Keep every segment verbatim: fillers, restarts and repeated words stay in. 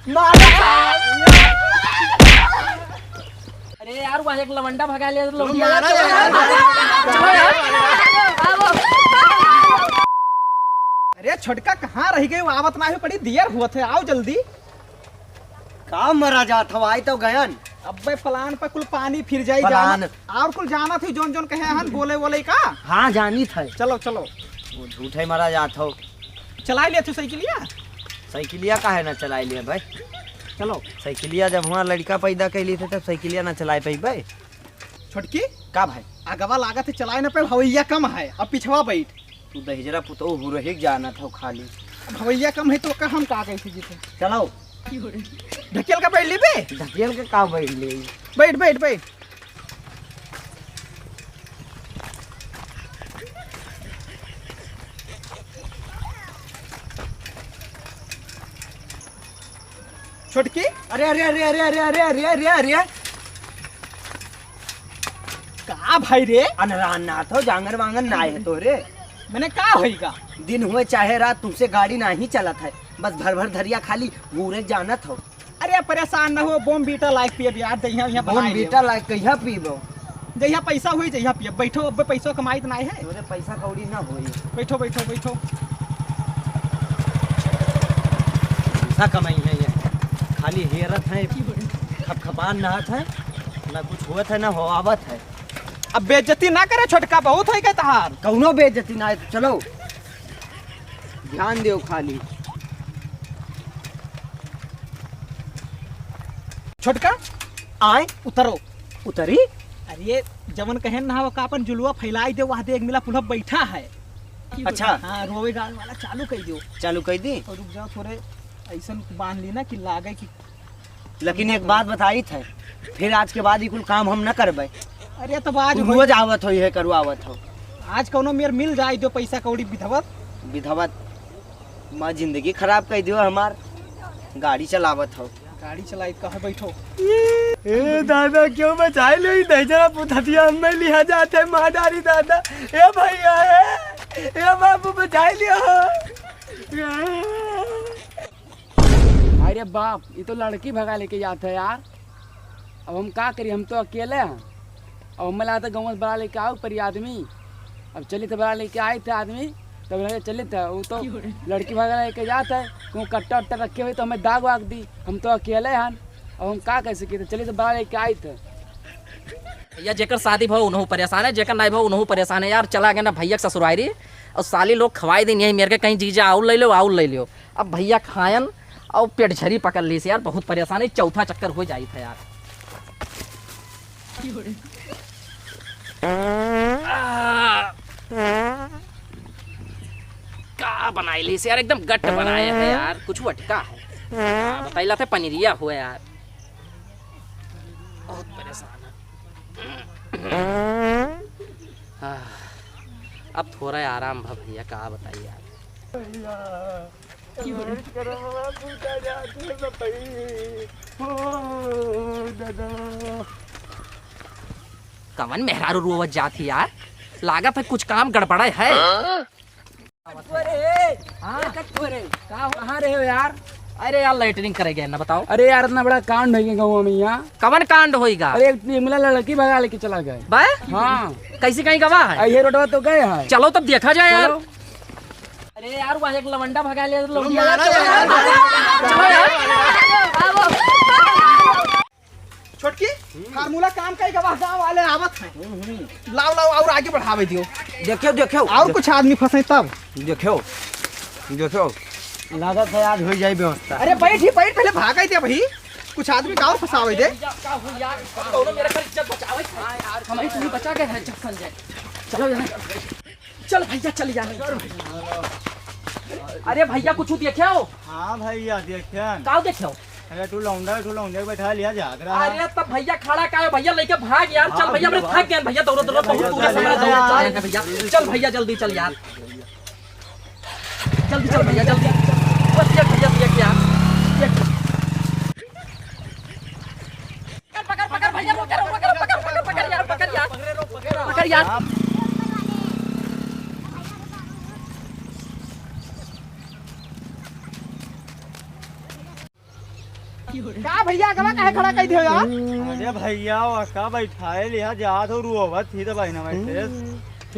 मारा। अरे यार, वहाँ एक लवंडा भगा लिया, लौंडिया। मारा यार। चलो यार। अरे छोटका, कहाँ रह गए? आवत ना है, बड़ी देर हुआ थे, आओ जल्दी। का मरा जात हवा, आई तो गयन। अबे प्लान पे कुल पानी फिर जाई प्लान। जाना। और कुल जाना थी, जोन जोन कहे हन, बोले बोले का? हाँ, जानी थे। चलो, चलो। वो झूठे मरा जात हो। चलाइ लेत हो साइकिलिया? साइकिलिया काहे ना चलाइ लेब भाई? चलो। साइकिलिया जब हमार लड़का पैदा कैली थे, तब साइकिलिया ना चलाए पैबे। छोटकी? का भाई? अगवा लागत है चलाए ना पे, हवैया कम है, अब पिछवा बैठ। तू दहिजरा पुतौ हुरहिक जानत हो खाली। अब हवैया कम है तो का हम का कैसे जीते? चलाओ। ढकेल का बैठ लेबे? ढकेल के का बैठ ले? बैठ, बैठ, बैठ। छोटकी? अरे, अरे, अरे। का भाई रे? अनरान ना थो, जांगर वांगर ना है तो रे। मैंने का होइगा? दिन हुए चाहे रात, तुमसे गाड़ी नाही चलत है, बस भर भर धरिया खाली घूरे जानत हो। अरे परेशान न हो, बोम बीटा लाइक पियब यार, दहिया यहाँ बनाए Bournvita लाइक कहिया पीबो? जहिया पैसा हुई, जहिया पियब। बैठो, अब पैसो कमाई त नाय है। तोरे पैसा कौड़ी ना होई। बैठो, बैठो, बैठो। पैसा कमाई है ये, खाली हेरत है, खपखपान नहात है, ना कुछ होत है, ना होआवत है। अब बेइज्जती ना करे छोटका, बहुत है के तहार। कौनो बेइज्जती ना है, चलो। ध्यान देव खाली। छोटका, आए। उतरो। उतरी? अरे, जवन कहेन ना, वो का अपन जुलवा फैलाई दे, वहाँ देख मिला पुलह बैठा है। अच्छा। हाँ, रोवे गावे वाला चालू कर दियो। चालू कर दी? और रुक जाओ थोड़े, ऐसन बांध ली ना कि लागे कि लेकिन एक बात बताई थे, फिर आज के बाद ई कुल काम हम न करबे। अरे तब आज तू होई। रोज आवत हो, ये करवावत हो। आज कौनो मेर मिल जाए दो पैसा कौड़ी विधवत। विधवत, माँ जिंदगी खराब कर दियो हमार। गाड़ी चलावत हो। गाड़ी चलाई कहाँ बैठो। ए दादा, क्यों बचाए लो ई दहिजरा पुतहतिया, हमें लिहा जाते मार डारी दादा। ए भैया, ए, ए बाबू, बचाए लियो। अरे बाप, ये तो लड़की भगा लेके जात है यार। अब हम का करी, हम तो अकेले हैं। अब हमें लागत है गाँव से बड़ा लेके आओ परी आदमी। अब चली तो बड़ा लेके आई थे आदमी, तब लगे चली थे। वो तो लड़की भगा लेके जात है, क्यों कट्टा उट्टा रखे हुए तो हमें दाग वाग दी। हम तो अकेले हैं, अब हम का कर सकी थे, चली तो बड़ा लेके आई थे। भैया जेकर शादी भा उनहु परेशान है, जेकर नाई भा उनहु परेशान है यार। चला गए ना भैया के ससुरारी और साली लोग खवाई दिन यही मेर के कहीं जीजा आउल ले लो, आउल ले लो। अब भैया खायन और पेट झरी पकड़ ली से यार, बहुत परेशान है, चौथा चक्कर हो जाई था यार। आ, का बनाई ली से यार, एकदम गट बनाए है यार, कुछ अटका है। आ, बताइला थे पनीरिया हुआ यार, बहुत परेशान है। आ, अब थोड़ा आराम भा भैया, का बताई यार। कवन मेहरारू रोवत जात ही यार, लागत है कुछ काम गड़बड़े है। हाँ? का हो? कहाँ रहे हो यार? अरे यार, लैटरिन करे गए ना, बताओ। अरे यार, इतना बड़ा कांड हो गया गाँव में यहाँ। कवन कांड होइगा? अरे, एक मिला लड़की भगा लेके चला गए। बे? हाँ। कैसे कहीं गवा है? आ, ये रोडवा तो गए हैं। चलो तब देखा जाए यार। चलो। अरे यार, वहाँ एक लवंडा भगा ले, लौंडिया मारा यार। यार। चलो यार। छोटकी, फार्मूला काम का ही गवाह गाँव वाले आवत हैं। लाओ, लाओ, और आगे बढ़ावे दियो। देखियो, देखियो। और कुछ आदमी फंसे तब। देखियो, देखियो। लागत है आज हो जाए व्यवस्था। अरे बैठ ही, बैठ, पहले भागा ही दे भाई। कुछ आदमी का और फंसावे दे। का हो यार, दोनों मेरा घर इज्जत बचावे। हाँ यार, हम ही तुम्हें बचा के हैं, जब संजय। चलो यार। चल भैया, चल यार। अरे भैया, कुछ देखे हो? हाँ भैया, देखेन। का देखे हो? अरे तू लौंडा, तू लौंडा के बैठा लिया जात रहा। अरे तब भैया खड़ा का है भैया, लेके भाग यार। चल हाँ भैया, भैया, मैं थक गया भैया, दौड़ो, दौड़ो, बहुत दूर से मेरा दौड़ो, चल यार भैया। चल भैया, जल्दी चल यार। जल्दी चल भैया, जल्दी। बस ये भैया, ये क्या? ये पकड़, पकड़ भैया, पकड़, पकड़, पकड़, पकड़, पकड़ यार, पकड़ यार। पकड़ यार। का भइया, गवा काहे खड़ा कइ दियो यार? अरे भइया, वो का बैठाए लिया जात हो, रोवत ही तो बहिना में से।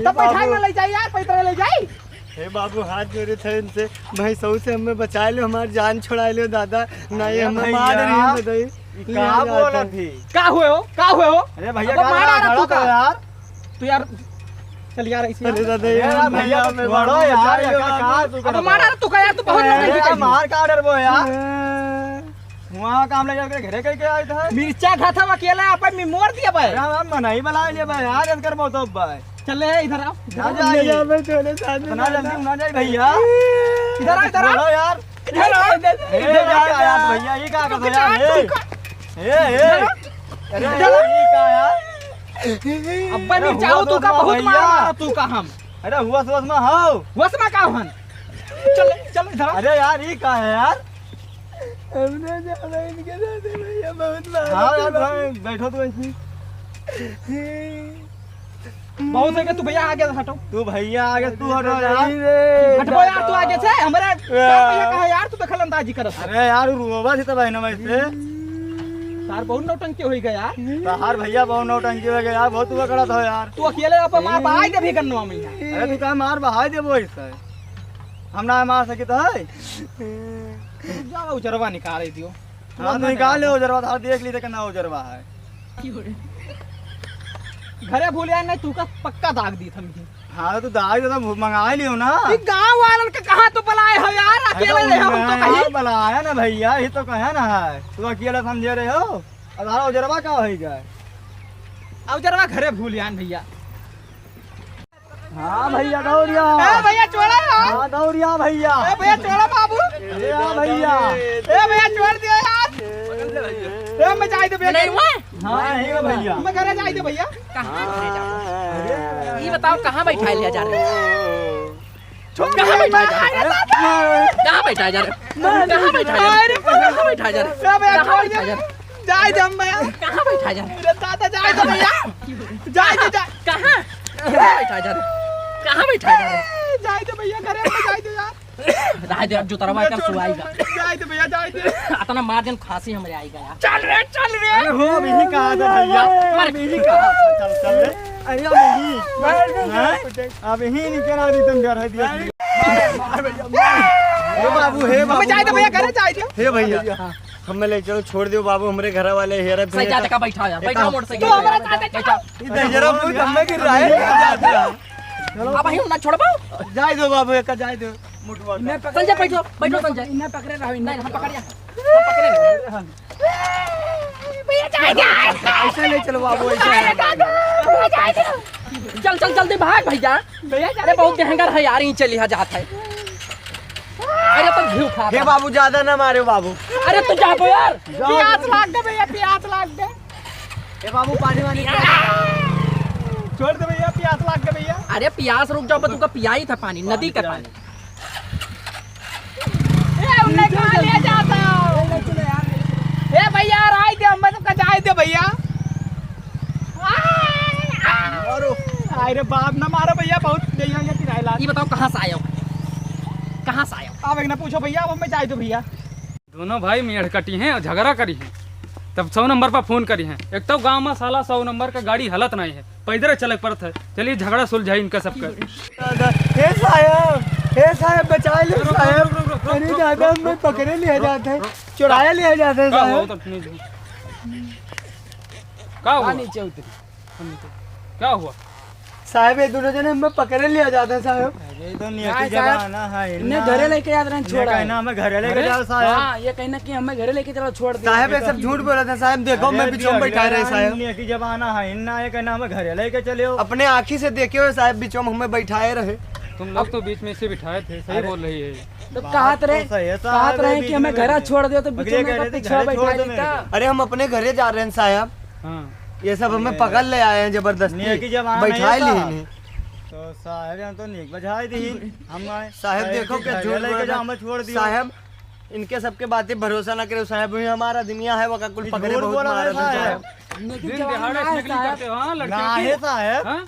तब बैठाए ना ले जाई यार, पैदल ले जाई। हे बाबू, हाथ जोड़े थे इनसे, भैंसऊ से हमें बचाए लो, हमार जान छुड़ाए लो दादा, ना ये अरे हमें भइया, मार रही है बताई। ई का बोलत ही? का हुए हो? का हुए हो? अरे भइया, अब का मारा रहा तू का? यार। तू यार, चल यार, ऐसे अरे यार। दादा, अरे यार, भइया, भइया, तो हमें छोड़ो मार यार, बचाए लो यार, बाबू। का, का, तू अब कर मारा रहा तू का यार, तू बहुत अरे नौटंकी यार, करती। मार का डर बो यार? वहाँ काम ले जाके घरे कह के आए थे। मिर्चा खाता हुआ अकेला अपन में मोड़ दिया भाई। अरे हम मनाई बला ले भाई यार, इनकर बहुत अब भाई। चल ले इधर आओ। ना जाइए। ले जा भाई, चले साथ में इतना ना जल्दी ना जाए भइया। इधर आ, इधर आ। छोड़ो यार। इधर आ। ए, इधर आ, यार, यार। भइया, ये का तू कर रहा है? तू का ए, ए। अरे, इधर आ। ये का यार? अब्बा अरे, नहीं चाहो हुआ तू का तो बहुत भइया। मार मारा तू का हम। अरे, हुआ सोच में हाओ। हुआ से ना का हन? चल, चल इधर आ। अरे यार, ये का है यार? हमने ज्यादा इनके साथ है भइया, बहुत मारा हाँ यार, तू। भाई, बैठो तो ऐसे। बहुत है कि तू भइया आगे हटो। तू भइया आगे तू हटो यार। नहीं रे, हटबो यार तू आगे से, हमरे का भइया कहा यार, तू दखल अंदाजी करत है। अरे यार, उ रोवा थी तो भाई ना वैसे। तार बहुत नौटंकी होई गया यार। तार भइया बहुत नौटंकी हो गया यार, बहुत तू पकड़ा था यार। तू अकेले आप मार बहाई दे भी गन्नवा में यार। अरे तू का मार बहाई दे वो ऐसा है। हम ना मार सकी तो है। जा उजरवा निकाल दियो। हाँ, तो निकाल ले उजरवा, तो देख ली तो कितना उजरवा है। घरे भूल आए ना, तू का पक्का दाग दी थम ही। हाँ, तो दाग दे तो मंगा लियो ना। ये गांव वालन के कहाँ तो बुलाए हो यार, अरे अकेले तो रहे हो हम तो मैं कहीं। बुलाया ना भइया, ये तो कहे ना है, तू अकेले समझे रहे हो। अब हमारा उजरवा का होई गए? अब उजरवा घरे भूल आए भइया। हाँ भइया, दौड़िया। ए भइया, छोड़ा यार। हाँ, दौड़िया भइया। ए भइया, छोड़ा बाबू। अरे हाँ भइया। ए भइया, छोड़ दिया यार। ए, मैं जाए दे भइया। नहीं हुआ? हाँ, नहीं हुआ भइया। मैं घरे जाए दे भइया। कहाँ घरे जाओ? ये बताओ, कहाँ बैठाए लिया जा रहे हो? छोड़, कहाँ बैठाए जा रहे हो? कहाँ बैठाए जा रहे हो? कहाँ बैठाए जा रहे हो? अरे, कहाँ बैठाए जा रहे हो? ए भइया, कहाँ छोड़ बैठाए जा रहे हो? दे। जाए दे हम भइया। कहाँ बैठाए जा रहे हो? अरे दादा, जाए दे भइया। जाए दे, जाए। कहाँ? कहाँ बैठाए जा रहे हो? कहाँ बैठाए जा रहे हो? जाए दे भइया, घरे में जाए दे यार। जाए दे, अब जो तरवा कर सुआई जा। जाए दे भइया, जाए दे। अतना मार देन खांसी हमरे आई गया। चल रे, चल रे। अरे हो, अब यही कहा था भइया। मार। अब यही कहा था, चल, चल रे। अरे अब यही। मार दे। हैं? अब यही नहीं करा दी तुम डर है दिया। हे बाबू, हे बाबू। जाए दे भइया, घरे जाए दे। हे भइया। हाँ। हमें ले चलो, छोड़ दियो बाबू, हमरे घर वाले हेरा सही जाते का बैठा यार, बैठा मोटरसाइकिल तो पे। हमारा साथ बैठा। इधर जरा भूत हमें गिर रहा है। अब ही ना छोड़बो। जाए दो बाबू, एक जाए दो। मुठवा का। संजय बैठो, बैठो संजय। इन्हें पकड़े रहो, इन्हें। नहीं, हम पकड़िया। हम पकड़े रहो। भैया, जाए, जाए। ऐसे ले चलो बाबू, ऐसे। भैया, जाए, जाए। चल, चल, जल्दी भाग भैया। भैया, जाए, अरे बहुत जाए। गहंगर है यार, यहीं चली हा जात है। अरे तो घी उठा हे बाबू, ज्यादा ना मारे बाबू। अरे तू जा बो यार। प्यास लाग गए भैया, प्यास लाग गए। ए बाबू, पानी वानी। छोड़ दे भैया, प्यास लाग गए भैया। अरे प्यास रुक जाओ, बस तुमको पियाई था पानी, नदी का पानी। ए, उन्हें कहाँ ले जाता हो? ए भैया, राय दे, हमें तो कचाई दे भैया। अरे बाप, ना मारो भैया, बहुत जइया ये किराए लाग। ये बताओ कहाँ से आए हो? कहाँ से आए हो? अब एक ना पूछो भैया, अब हमें जाए दो भैया। दोनों भाई मेड़ कटी हैं और झगड़ा करी हैं, तब सौ नंबर पर फोन करी हैं। एक तो गांव में साला सौ नंबर का गाड़ी हलत नहीं है, पैदल चले पड़त है। चलिए झगड़ा सुलझाई इनका सबका। हे साहब, हे साहब, बचा लो साहब। अरे दादा, हमें पकड़े लिया जाता है, चुराया लिया जाता है साहब। का हुआ? नीचे उतरी। क्या हुआ? साहब, ये दोनों जने हमें पकड़े लिया जाता है, साहब। अरे, तो नियति नहीं, साहब। जमाना है, इन्हें ना। घरे लेके जात रहे, इन्हें छोड़ा कहना है। हमें घरे लेके घरे? जाओ, साहब। हाँ, ये कहना कि हमें घरे लेके चलो, छोड़ दे। साहब, ये सब झूठ बोलत है, साहब। देखो, अरे, मैं जी, पीछे में अगले बैठा रहे, साहब। नियति जमाना है, इन्ना ये कहना हमें घरे लेके चले हो। अपने आँखी से देखे हो, साहब, बीचों में हमें बैठाए रहे। तुम लोग तो बीच में से बिठाए थे, सही अरे। बोल रही है। तो बात कहत तो रहे, सही है, साहब, कहत रहे बीच कि हमें में घरे बैठे। छोड़ दियो, तो बीच अगले में कह रहे थे, पीछे "घरे छोड़ बैठा दे मेरे देता।" को।" अरे, हम अपने घरे जा रहे हैं, साहब। हाँ। ये सब हमें ये पकड़ ले आए हैं जबरदस्ती। नेकी जमाना बैठा नहीं ली था। इन्हें। तो साहब, हम तो नेक बजाए दी। हम आए। साहब, साहब, देखो के क्या झूठ घरे लेके बोल रहा जाओ, है। हमें छोड़ दियो। साहब, इनके सबके बातें भरोसा ना करो साहब, ये हमारा दुनिया है, वो का कुल ये पकड़े झूठ बहुत बोला मारे है थे साहब। साहब। दिन दिहाड़े ठिकली करते हो, हाँ, लड़के ना को। है साहब। हाँ?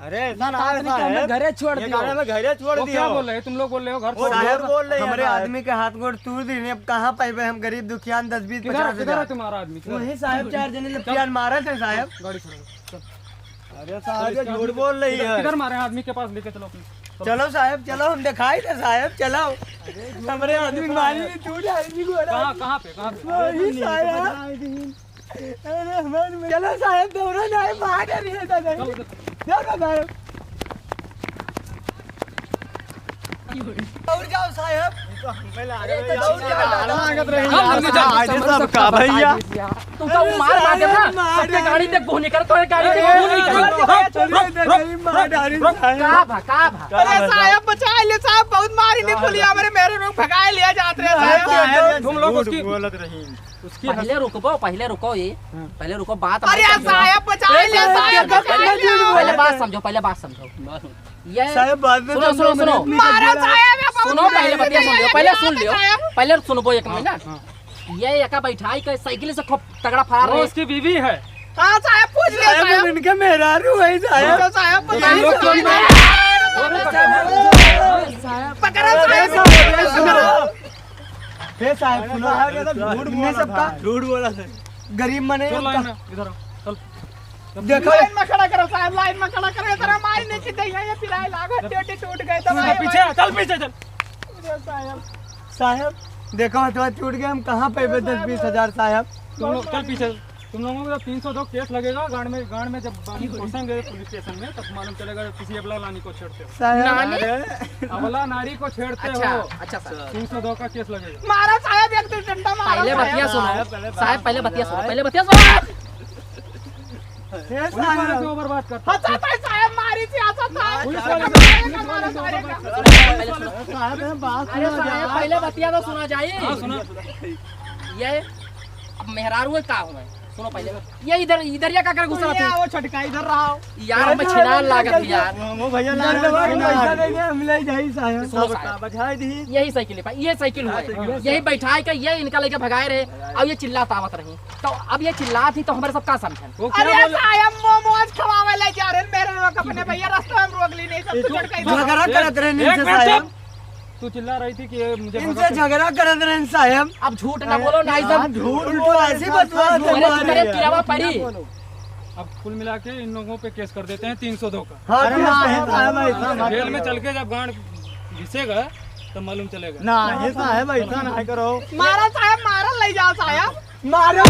अरे, ऐसा ना, ऐसा है। घरे छोड़ दियो। घरे छोड़ दियो। वो क्या बोल रहे हैं? तुम लोग बोल रहे हो घर छोड़ दियो। साहब, बोल रहे हैं हमरे आदमी के हाथ गोड़ तोड़ दी, अब कहाँ पाइबे हम गरीब दुखियान दस बीस पचास हजार। किधर है तुम्हारा आदमी? वही साहब, चार जने लपियान मारा थे साहब। गाड़ी छोड़ो। अरे साहब, ये झूठ बोल रही है। किधर मारे हैं आदमी के पास, लेके चलो अपने। चलो साहब, चलो, हम दिखाई दे साहब, चलो। हमरे आदमी मारी नहीं, तू आदमी को। कहाँ, कहाँ पे, कहाँ पे? वही साहब। अरे हमारे में चलो साहब, दौड़ा नहीं, मार रही है दादा। चलो, चलो। चलो साहब। दौड़ जाओ साहब। दौड़ जाओ दादा। हम लोग जाओ, आज सब का भैया। तू तो मार मार देबा। सबके गाड़ी देख, घूम निकल, तोरे गाड़ी देख, घूम निकल। अरे, मार डाली साहब। का भा, का भा? अरे साहब, बचा ले साहब, बहुत मारी निकली हमरे मेहरे लोग भगाए लिया जात रहे साहब। तुम लोग उसकी बोलत रही। उसकी पहले रुकबो, पहले रुको ये। हाँ। पहले रुको, बात अरे साहब, बचा ले साहब, बचा ले। पहले बात समझो, पहले बात समझो। ये साहब, बाद में सुनो, सुनो, सुनो। मारा साहब, ये बहुत सुनो, पहले बतिया सुन लियो, पहले सुन लियो। साहब। पहले सुनबो एक मिनट। हाँ। ये एका बैठाई के साइकिल से खूब तगड़ा फरार वो रहे। उसकी बीवी है। हाँ साहब, पूछ लिया साहब, साहब। इनके मेहरारू है साहब। तो साहब, पूछ लिया। पकड़ो साहब। हे साहब, सुनो। साहब, ये तो झूठ बोला था। झूठ बोला था। गरीब मने चल लाइन में, इधर आओ, चल। देखो। लाइन में खड़ा करो साहब, लाइन में खड़ा करो, इतना मार नहीं की दे, ये पिराए लागत, चल। पेटी टूट गए, चल, दवाई पीछे, चल पीछे, चल। अरे साहब। साहब, देखो, हथवा टूट गया, हम कहाँ पे दस बीस हजार साहब? तुम लोग, चल पीछे। तुम लोगों को तीन सौ दो केस लगेगा, गांड में, गांड में जब बानी घुसेंगे पुलिस स्टेशन में, तब मालूम चलेगा किसी अबला नारी को छेड़ते हो। साहब। नानी? अबला नारी को छेड़ते हो। अच्छा, अच्छा, सर। तीन सौ दो का केस लगेगा। मारा साहब, एक दो डंडा मारा पहले साहब। बतिया सुनो। साहब, पहले साहब, पहले बतिया सुनो, बतिया सुनो। पहले बतिया सुनो। हे पुलिस वाले साहब। से ओवर बात करते हो। अच्छा, भाई साहब, मारी सियासत था। पुलिस वाले से, पुलिस वाले से ओवर बात करते हो। पहले सुनो। साहब, हम बात अरे सुना साहब, जा। पहले बतिया तो सुना जाए। हाँ, सुना। ये अब मेहरारू है का हुआ है? सुनो पहले, ये इधर, इधर या का कर घुसा ये रहा? वो छोटका इधर रहा। यार, हम छिनार लागत है यार। वो भैया, लाल दवा के पैसा दे दे, हम ले जाई साहब। सुनो साहब। बजाई दी। यही साइकिल है, ये साइकिल हुआ है। हाँ, साइकिल। यही बैठाए का, ये इनका लेके भगाए रहे। अब ये चिल्लात आवत रही, तो अब ये चिल्लात ही तो हमारे सब का समझन? वो क्या अरे बोल साहब, मोमोज खवावे ले जा रहे मेरे लोग अपने भैया, रास्ते में रोक ली नहीं, सब तो चढ़ के झगड़ा करत रहे इनसे साहब। तू चिल्ला रही थी कि ये मुझे इनसे झगड़ा करत रहे साहब। अब झूठ ना बोलो, ना इधर झूठ तो ऐसी बतवा अरे तुम्हारे किरावा पड़ी। अब कुल मिला के इन लोगों पे केस कर देते हैं तीन सौ दो का। हाँ, अरे ना, है, साहब, ऐसा मत जेल में करो। चल के जब गांड घिसेगा, तब मालूम चलेगा। ना, ये साहब, ऐसा ना करो। मारा साहब, मारा ले जाओ साहब। मारो।